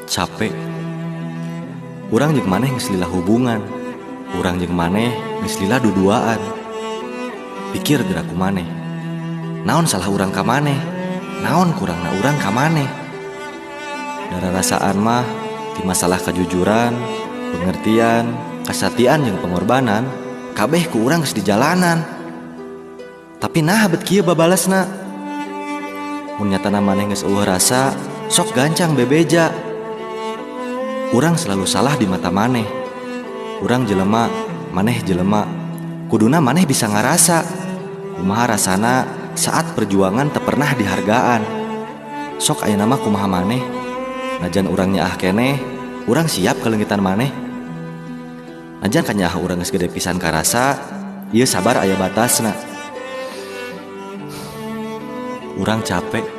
Capek. Urang jeung maneh geus lila hubungan. Urang jeung maneh geus lila duduaan. Pikir geura ku maneh. Naon salah urang ka maneh? Naon kurangna urang ka maneh? Dararasaan mah ti masalah kejujuran, pengertian, kasatian jeung pengorbanan, kabeh ku urang geus di jalanan. Tapi nah bet kieu babalesna. Mun nyatana maneh geus euweuh rasa, sok gancang bebeja. Urang selalu salah di mata maneh. Urang jelema, maneh jelema. Kuduna maneh bisa ngarasa kumaha rasana saat perjuangan teu pernah dihargaan. Sok ayeuna mah kumaha maneh? Najan urang nyaah keneh, urang siap kaleungitan maneh. Najan kanyaah urang geus gede pisan karasa, ieu sabar aya batasna. Urang capek.